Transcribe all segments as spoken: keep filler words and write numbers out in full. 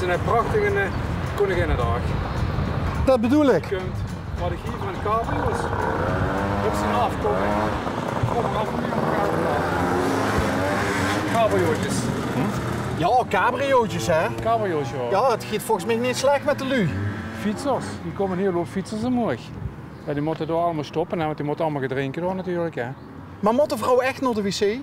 Ein prachtige, eh, Koninginnedaag. Det bedoel ik. Kump, wat ich hie van cabrio's höb zeen aafkómme. Kóm mer aaf, cabriootjes. Jao, cabriootjes, hè? Cabriootjes, jao. Jao, 't geit volges mich neet slech mit de luuj. Fietsers, hie kómme ein hiel houp fietsers ómhoeg. Jao, die mótte dao allemaol stoppe, hè, want die mótte allemaol get drinke dao natuurlik, hè. Mer mót de vrouw ech nao de wc?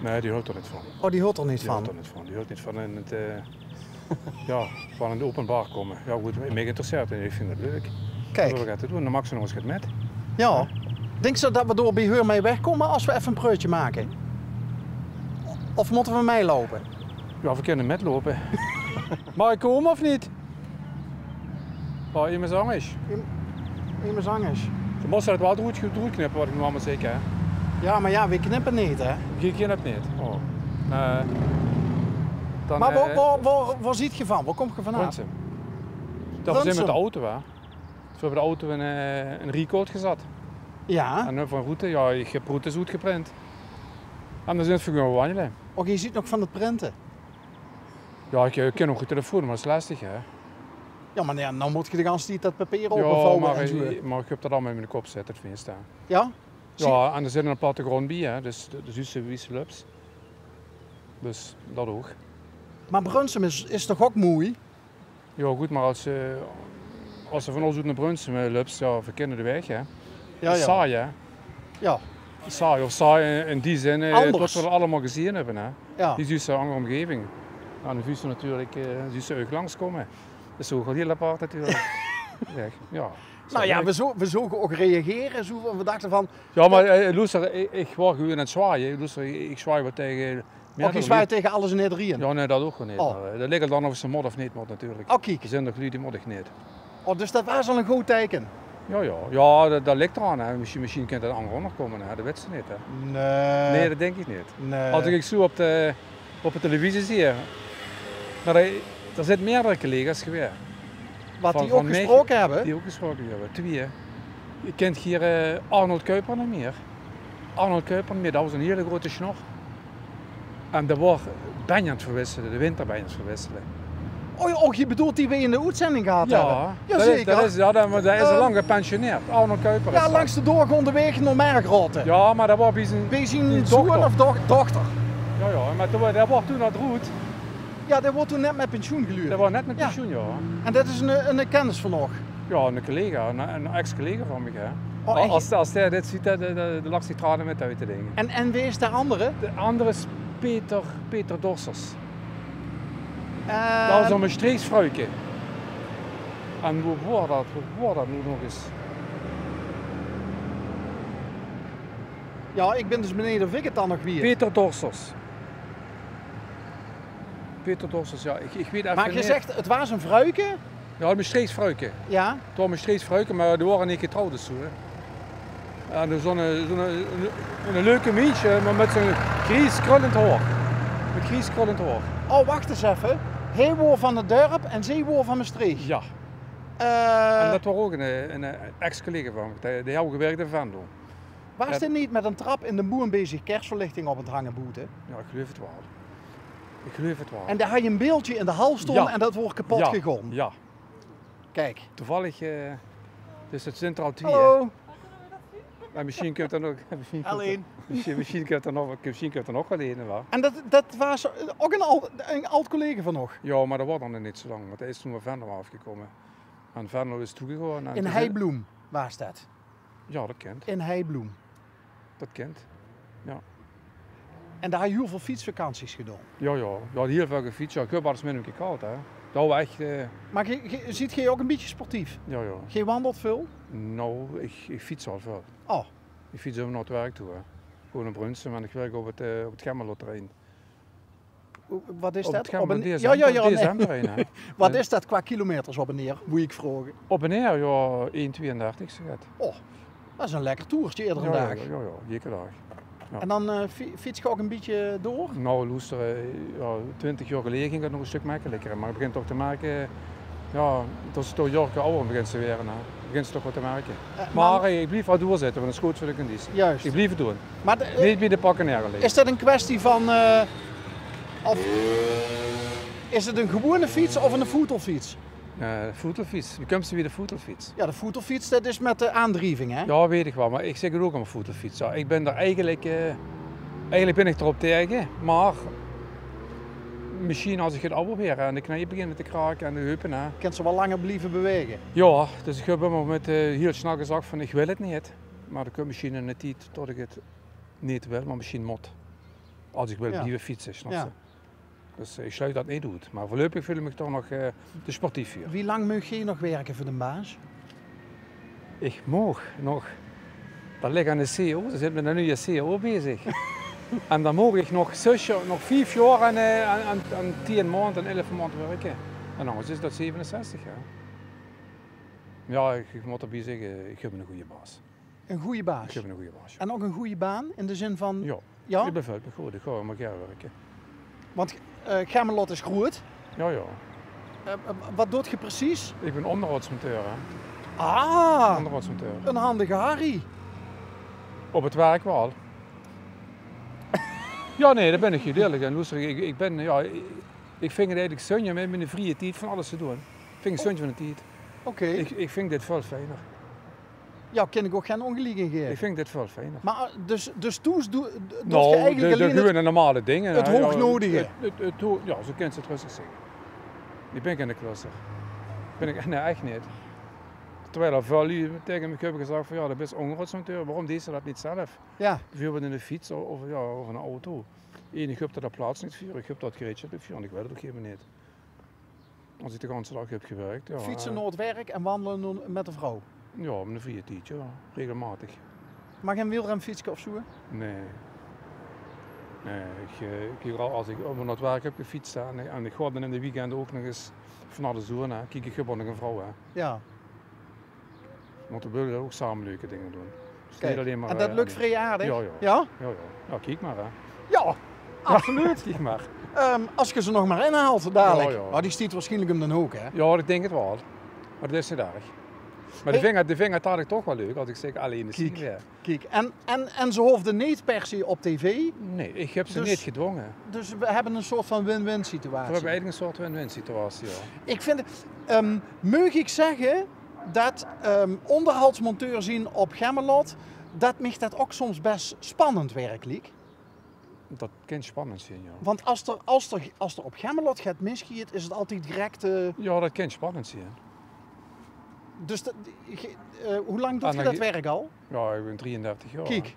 Nae, die hilt d'r neet van. Oh, die hilt d'r neet van? Die hilt d'r neet van. Die hilt neet van in 't, eh, jao, van in 't openbaar kómme. Jao, good, mich interesseert 't en ich vinj 't leuk. Kiek. Waat höbbe v'r te doon? Dan maak ze nog ins get mit. Jao. Dinks se det v'r dao bie häör mei wegkómme es v'r effe ein präötje make? Of mótte v'r mitloupe? Jao, v'r kinne mitloupe. Maag ich kómme of neet? Oh, emes angers. Iem-, emes angers. Ze mótte 't waal d'roet, d'roet knippe, wat ich noe allemaol zèk, hè. Jao, mer jao, veer knippe neet, hè. Geer knipt neet. Oh. Eh, dan, mer wo, eh, wo, wo, wo zeet geer van? Wo kómp geer vanaaf? Brunssum. Dao zeen v'r mit de auto, hè. V'r höbbe de auto in, eh, in Rietkoort gezat. Jao. En, eh, van route, jao, ich höb routes oetgeprint. En dan zeen v'r gaon wanjele. Och, geer zeet nog van 't printe? Jao, ich, eh, kin nog gein telefoon, mer det is lestig, hè. Jao, mer jao, dan mót geer de ganse tied det papier opvouwe en zoe. Jao, mer, eh, mer ich höb det allemaol in miene kop zitte, tenminste. Jao? Jao, en d'r zit ein plattegrond bie, hè, dus, dus zuus se wie se löps. Dus det ouch. Mer Brunssum is, is toch ouch moei? Jao, good, mer es se, es se van ós oet nao Brunssum, eh, löps, jao, v'r kinne de waeg, hè. Jao, jao. Saai, hè? Jao. Saai, of saai in, in die zin, eh, det v'r 't allemaol gezeen höbbe, hè. Jao. Hie zuus se ein anger ómgeving. Jao, dan zuus se natuurlik, eh, zuus se ouch langskómme. Det is ouch waal hiel apart natuurlik. Ech, jao. Noe jao, v'r zo-, v'r zoge ouch reagere, zo van, v'r dachte van... Jao, mer, eh, loester, ich, ich waor gewoon aan 't zwaaie. Loester, ich, ich zwaai waat taenge... Mer geer zwaait taenge alles en ederein? Jao, nae, det ouch neet. Oh. Mer, eh, det lik d'r dan of se mót of neet mót natuurlik. Oh, kiek. D'r zeen nog luuj die mót ich neet. Oh, dus det waas al ein good teike? Jao, jao. Jao, det, det lik d'raan, hè. Mesjien, mesjien kint det anger ouch nog kómme, hè. Det weits se neet, hè. Nae. Nae, det dink ich neet. Nae. Es ich zo op de, op de televisie zeen, mer d'r, d'r zeen meerdere collega's gewaes. Wat die ouch gesproke höbbe? Die ouch gesproke höbbe. Twieë. Geer kint hie, eh, Arnold Kuiper neet mier. Arnold Kuiper neet mier, det waas eine hiele groete sjnor. En dae waor benj aan 't verwissele, de winterbenj aan 't verwissele. Oh, och, geer bedoelt dae v'r in de oetzending gehad höbbe? Jao, det is, det is, jao, det, det is al lang gepensioneerd. Arnold Kuiper is det. Jao, langs de doorgaonde waeg nao Margraote. Jao, mer det waor bie zien, bie zien zoon of doch-, dochter. Jao, jao, mer toen, dae waor toen al d'roet. Jao, dae waor toen net mit pensioen, geluif ich. Dae waor net mit pensioen, jao. En det is ein, ein kennis van uch? Jao, eine collega, eine, eine ex-collega van mich, hè. Oh, ech? Es, es dae dit zuut, hè, dae, dae, dae lach zich traone mit de ouge, dink ich. En, en wae is de anger? De anger is Peter, Peter Dorsers. Eh. Det waas ein Mestreechs vrouwke. En wo waor det? Wo waor det noe nog ins? Jao, ich bin dus benejd of ich 't dan nog weit. Peter Dorsers. Peter Dorsers, jao, ich, ich weit effe neet. Mer geer zègk, 't waas ein vrouwke? Jao, ein Mestreechs vrouwke. Jao. 't Waor ein Mestreechs vrouwke, mer die waore neet getrouwd of zo, hè. En zo'n, zo'n, ein, ein leuke miesje, mer mit zo'n gries krullend haor. Mit gries krullend haor. Oh, wach ins effe. Hae waor van 't dörp en zie waor van Mestreech? Jao. Eh. En det waor ouch ein, ein ex-collega van mich. Die, die haw gewirk in Venlo. Waas dae neet mit ein trap in de moen bezig kersverlichting op 't hange boete? Jao, ich geluif 't waal. Ich geluif 't waal. En dae haw ein beeldje in de hal staon en det waor kepot gegaon? Jao. Kiek. Toevallig, eh, dus 't zeen d'r al twieë. Hallo. Mer mesjien kump d'r nog, mesjien kump d'r, mesjien, mesjien kump d'r nog, mesjien kump d'r nog waal ein, wa? En det, det waas ouch ein al-, ein aad-collega van uch? Jao, mer det waor dan neet zo lang, want hae is toen van Venlo aafgekómme. En Venlo is toegegaon en... In Heibloem waas det? Jao, det kint. In Heibloem. Det kint. Jao. En dao haw geer hiel väöl fietsvakanties gedaon? Jao, jao. Jao, hiel väöl gefiets. Jao, ich höb alles mit 'm gekald, hè. Det waor ech, eh... Mer geer, geer, zeet geer ouch ein bietje sportief? Jao, jao. Geer wandelt väöl? Nou, ich, ich fiets waal väöl. Oh. Ich fiets ouch nao 't werk toe, hè. Gewoon in Brunssum en ich wirk op 't, eh, op 't Gemmelotterrein. Wat is det? Op 't Gemmelotterrein, jao, jao, jao, nae. Hè? Wat is det qua kilometers op en neer, mót ich vraoge? Op en neer, jao, ein twieëndertig, zoget. Oh, det is ein lekker toertje eder daag. Jao, jao, jao, eder daag. Jao. En dan, eh, fi-, fiets geer ouch ein bietje door? Nou, loester, eh, jao, twintig jaor geleje ging det nog ein stök mekkeliker, mer 't begint toch te merke, jao, det se toch jaor awwer begins te waere, hè. Begins se toch waat te merke. Eh, mer, mer, eh, ich blief waal doorzitte, want det is good veur de conditie. Juist. Ich blief 't doon. Mer de, eh, neet bie de pakke neergelegd. Is det ein kwestie van, eh, of Is 't 'n gewoeëne fiets of 'n voetelfiets? Eh, voetelfiets. Wie kums se bie de voetelfiets? Jao, de voetelfiets, det is mit de aandrieving, hè? Jao, weit ich waal, mer ich zègk 't ouch 'n voetelfiets. Jao, ich bin d'r eigelik, eh, eigelik bin ich d'r op taenge, mer mesjien es ich 't oetprobeer en de kneje beginne te krake en de heupe, hè. Kins se waal langer blieve bewaege? Jao, dus ich höb ummer mit, eh, hiel snel gezag van: "Ich wil 't neet." Mer d'r kump mesjien 'ne tied det ich 't neet wil, mer mesjien mót. Es ich wil blieve fietse, snaps se? Dus, eh, ich sluut det neet oet. Mer veurluipig veul ich mich toch nog, eh, te sportief veur. Wie lang maag geer nog wirke veur de baas? Ich maag nog. Det lik aan de C E O. Ze zit mit 'n nuuje C E O bezig. En dan maag ich nog zès jaor, nog vief jaor en, eh, en, en, en tieën maond en elf maond wirke. En dan is det zevenenzestig, hè. Jao, ich, ich mót d'rbie zègke, ich höb 'ne gooje baas. 'Ne gooje baas? Ich höb 'ne gooje baas, jao. En ouch 'ne gooje baan in de zin van... Jao. Jao? Ich beviel mich good, ich gaon mer gaer wirke. Want, eh, Gemmelot is groeët. Jao, jao. Eh, eh, waat doot geer precies? Ich bin óngerhoudsmonteur, hè. Ah! Óngerhoudsmonteur. 'Ne handige Harry. Op 't werk waal. Jao, nae, dao bin ich hiel ierlik in. Loester, ich, ich bin, jao, ich, ich vinj 't eigelik zunj óm in miene vrieje tied van alles te doon. Vinj ich zunj van de tied. Oké. Ich, ich vinj dit väöl fijner. Jao, kin ich ouch gein óngeliek in gaeve. Ich vinj dit väöl fijner. Mer, eh, dus, dus thoes doot, doot geer eigelik allein 't, de gewuuën normale dinger, 't hoognodige. 't, 't, 't ho-, jao, zoe kins se 't röstig zègke. Ich bin geine klusser. Bin ich, nae, ech neet. Terwiel d'r väöl luuj taenge mich höbbe gezag van: "Jao, doe bis óngerhoudsmonteur, waorom deis se det neet zelf?" Jao. Beveurbeeld 'ne fiets of, of, jao, of 'n auto. Ein, ich höb dao de plaats neet veur, ich höb dao 't gereedschap neet veur en ich wil 't ouch hielemaol neet. Es ich de ganse daag höb gewirk, jao. Fietse nao 't werk en wandele nao, mit de vrouw? Jao, op miene vrieje tied, jao. Regelmaotig. Mer gein wielrenfietske of zoe? Nae. Nae, ich, eh, ich, es ich ummer nao 't werk höb gefiets, hè, en, en ich gaon dan in de weekende ouch nog ins van alles doon, hè. Kiek, ich höb ouch nog 'n vrouw, hè. Jao. Want veer wille ouch same leuke dinger doon. Dus neet allein mer, en det, eh, lök vrie aardig? Jao, jao. Jao? Jao, jao. Jao, kiek mer, hè. Jao, absoluut. Kiek mer. Ehm, es geer ze nog mer inhaolt dalik. Jao, jao. Mer die steit waarsjienlik óm d'n hook, hè? Jao, ich dink 't waal. Mer det is neet erg. Mer de vinj, de vinj 't toch waal leuk, es ich zègk, allein de zien weer. Kiek, en, en, en ze hoofde neet per se op tv. Nae, ich höb ze neet gedwónge. Dus veer höbbe 'n soort van win-win situatie. Veer höbbe eigelik 'n soort win-win situatie, jao. Ich vinj 't, ehm, maag ich zègke, det, ehm, óngerhoudsmonteur zien op Gemmelot, det mich det ouch soms bès spannend wirk liek. Det kin spannend zien, jao. Want es d'r, es d'r, es d'r op Gemmelot get misgeit, is 't altied direk, eh... Jao, det kin spannend zien. Dus det, ge-, eh, wie lang doot geer det wirk al? Jao, ich bin drieëndertig jaor. Kiek.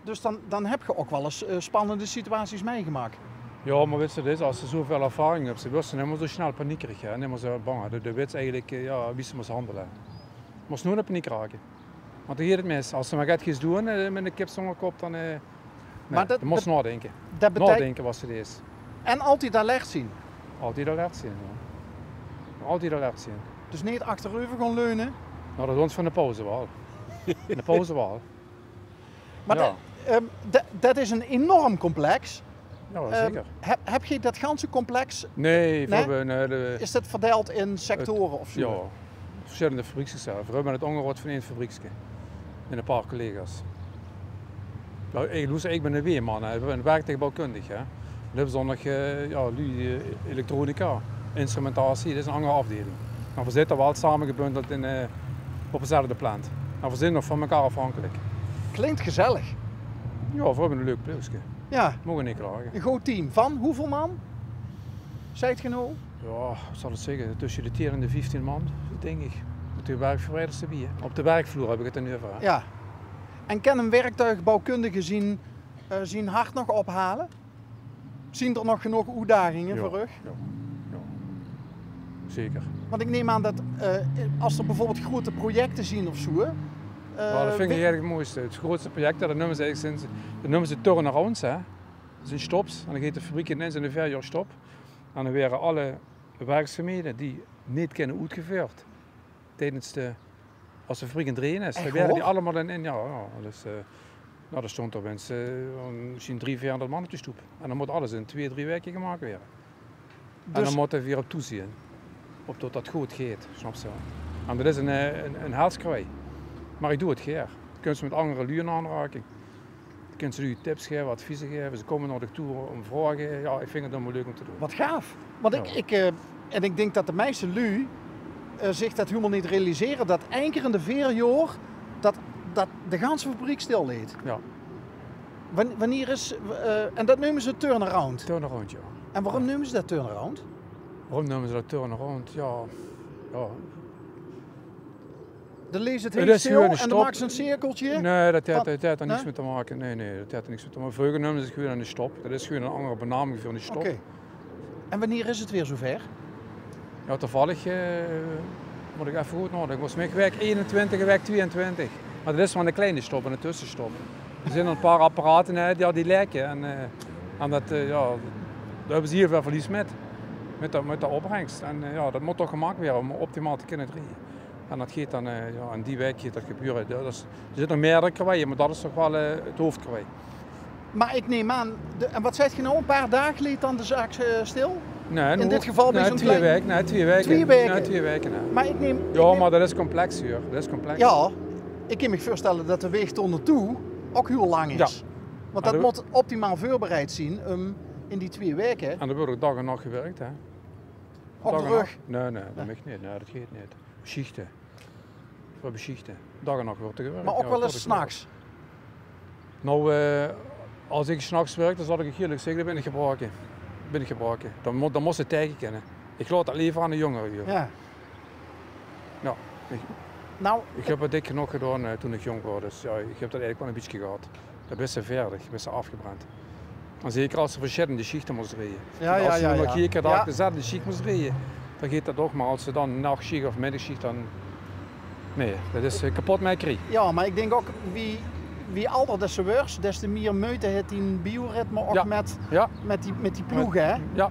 Dus dan, dan höb geer ouch waal ins, eh, spannende situaties mitgemaak. Jao, mer wits se, dit is, es se zoeväöl ervaring höbs, dan weurs se neet mie zoe snel paniekerig, hè. Neet mie zoe bang, hè. Dan, dan wits se eigelik, eh, jao, wie se mós handele. Mós noeats in paniek rake. Want dan geit 't mis. Es se mer get geis doon, eh, mit 'ne kip zónger kop, dan, eh, nae, dan mós se naodinke. Mer det, det betei- Naodinke waat se deis. En altied alert zien. Altied alert zien, jao. Altied alert zien. Dus neet achtereuver gaon leune? Noe, det doon ze van de pauze waal. In de pauze waal. Mer det, ehm, det, det is 'n enorm complex. Jao, zeker. Ehm, höb, höb geer det ganse complex? Nae, veer höbbe, eh, de... Is det verdeild in sectore of zoe? Jao, versjillende fabriekskes, jao. Veer höbbe 't óngerhoud van ein fabriekske. En e paar collega's. Jao, ich, loester, ich bin de weerman, hè. Ich bin werktuigbouwkundig, hè. Dan höbbe ze ouch nog, eh, jao, luuj, eh, elektronica, instrumentatie, det is 'n anger aafdeiling. Mer veer zitte waal samegebundeld in, eh, op dezelfde plant. Mer veer zien nog van mekaar aafhankelik. Klink gezellig. Jao, veer höbbe e leuk plekske. Jao. Moge neet klage. E good team. Van wieväöl man? Zeet geer noe? Jao, waat zal ich zègke? Tösse de tieën en de vieftieën man, dink ich. Mit de werkverwijders d'rbie, hè. Op de werkvloer höb ich 't dan euver, hè. Jao. En kin 'ne werktuigbouwkundige zien, eh, zien hart nog ophale? Zien d'r nog genóg oetdaginge veur uch? Jao, jao. Zeker. Want ich num aan det, eh, es d'r bieveurbeeld groeate projecte zien of zoe, eh... Jao, det vinj ich eigelik 't mooiste. 't Groeatste project, det neume ze eigelik, det neume ze turnarounds, hè. Det zien stops. En dan geit de fabriek inins in e veer jaor stop. En dan waere alle werkzaamhede die neet kinne oetgeveurd tijdens de, es de fabriek in dreje is, dan waere die allemaol in, in, jao, jao, dus, eh, noe, d'r stónge d'r winste, eh, mesjien drie, veerhóngerd man op de stoep. En dan mót alles in twieë, drie waeke gemaak waere. En dan mótte veer op toezeen. Op det det good geit, snaps se? En det is 'n, eh, 'n, 'n helskraoj. Mer ich doon 't gaer. Kums se mit anger luuj in aanraking. Kins se noe tips gaeve, adviezen gaeve. Ze kómme nao dich toe óm vraoge. Jao, ich vinj 't allemaol leuk óm te doon. Wat gaaf. Want ich, ich, eh, en ich dink det de meiste luuj, eh, zich det hielemaol neet realisere, det ein kier in de veer jaor det, det de ganse fabriek stil ligk. Jao. Wan-, wannieër is, eh, en det neume ze turnaround? Turnaround, jao. En waorom neume ze det turnaround? Waorom neume ze det turnaround? Jao, jao. De lees 't hiel stil en de maaks ein cirkeltje? Nae, det haet, det haet d'r niks mit te make. Nae, nae, det haet d'r niks mit te make. Vreuger neumde ze 't gewoon ein stop. Det is gewoon ein anger benaming veur ein stop. Oké. En wannieër is 't weer zoeë wied? Jao, toevallig, eh, mót ich effe good naodinke. Volges mich waek einentwintig en waek twieëntwintig. Mer det is mer ein kleine stop, ein tössestop. D'r zeen ein paar apparaten, hè, die, die lèkke. En, eh, en det, eh, jao, dao höbbe ze hiel väöl verlies mit. Mit de, mit de opbrengs. En, eh, jao, det mót toch gemaak waere óm optimaal te kinne drieje. En det geit dan, eh, jao, in die waek geit det gebeure. Det is, d'r zeen nog meerdere karweie, mer det is toch waal, eh, 't hoofdkarwei. Mer ich num aan, de, en wat zaet geer noe, ein paar daag ligk dan de zaak, eh, stil? Nae, in dit geval nae, twieë waeke. Nae, twieë waeke. Twieë waeke? Nae, twieë waeke, nae. Mer ich num, jao, mer det is complex, huur. Det is complex. Jao, ich kin mich veurstelle det de waeg dao naotoe ouch hiel lang is. Jao. Want det mót optimaal veurbereid zeen, ehm, in die twieë waeke. En d'r wuuert ouch daag en nach gewirk, hè. Op de rögk? Nae, nae, det maag neet. Nae, det geit neet. Sjichte. Veur besjichte. Daag en nach wuuert d'r gewirk. Mer ouch waal ins 's nachs? Noe, eh, es ich 's nachs wirk, dan zal ich ierlik zègke, dan bön ich gebraoke. Bön ich gebraoke. Dan mós, dan mós se taenge kinne. Ich laot det leever aan de jóngere, huur. Jao. Jao. Ich, noe, ich höb 't dik genóg gedaon, eh, toen ich jónk waor. Dus jao, ich höb det eigelik waal ein bietje gehad. Dan bis se veerdig, bis se aafgebrand. En zeker es se versjillende sjichte mós drieje. Jao, jao, jao. Es se noe nog eder daag dezelfde sjicht mós drieje, dan geit det ouch. Mer es se dan nachsjicht of middegsjicht, dan, nae, det is, eh, kepotmakerie. Jao, mer ich dink ouch, wie, wie alder det se wuuers, des te mieër meujte haet dien bioritme ouch mit, mit die, mit die ploege, hè? Jao.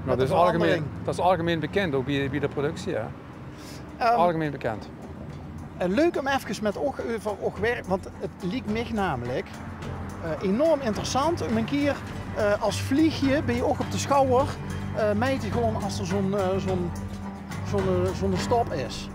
Mer det is algemein, det is algemein bekind, ouch bie, bie de productie, hè. Ehm, algemein bekind. Eh, leuk óm efkes mit uch euver uch wirk, want 't liek mich namelik, eh, enorm interessant óm ein kier, eh, es vliegje bie uch op de sjouwer, eh, mei te gaon es d'r zoe'n, eh, zoe'n, zoe'n, eh, zoe'n stop is.